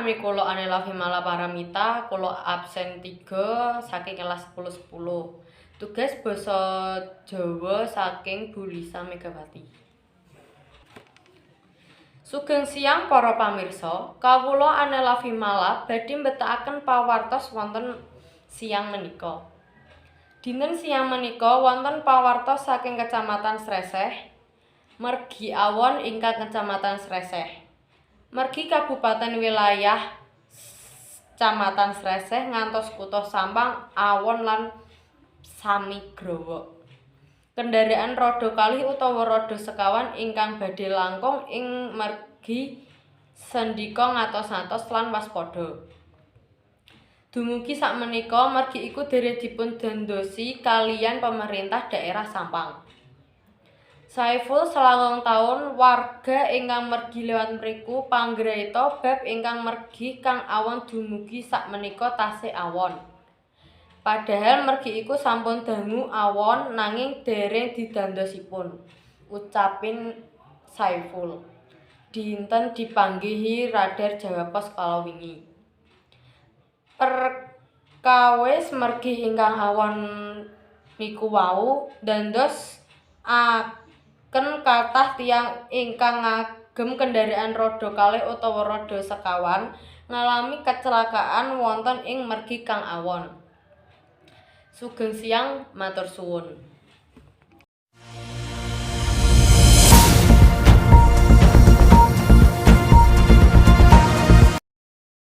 Nami kula Anela Vimala Paramita, kula absen 3 saking kelas 10 10. Tugas basa Jawa saking Bu Lisa Megawati. Sugeng siang para pamirsa, kawula Anela Vimala badhe mbetakaken pawartos wonten siang menika. Dinten siang menika wonten pawartos saking Kecamatan Sreseh, mergi awon ingkang Kecamatan Sreseh. Mergi kabupaten wilayah Kecamatan Sreseh ngantos kutha Sampang awon lan sami growok. Kendaraan roda kalih utawa roda sekawan ingkang badhe langkung ing mergi sendika ngatos-atos lan waspada. Dumugi sakmenika mergi iku dereng dipundandosi kaliyan pemerintah daerah Sampang. Saiful, 90 taun, warga ingkang mergi liwat mriku panggraita bab ingkang mergi kang awon dumugi sakmenika tasih awon. Padahal mergi iku sampun dangu awon nanging dereng didandosipun, ucapin Saiful. Dinten dipanggihi Radar Jawa Pos kala wingi. Perkawis mergi ingkang awon niku wau ndandos aken kathah tiyang ingkang ngagem kendaraan roda kalih utawa roda sekawan ngalami kecelakaan wonten ing mergi kang awon. Sugeng siang, matur suwun.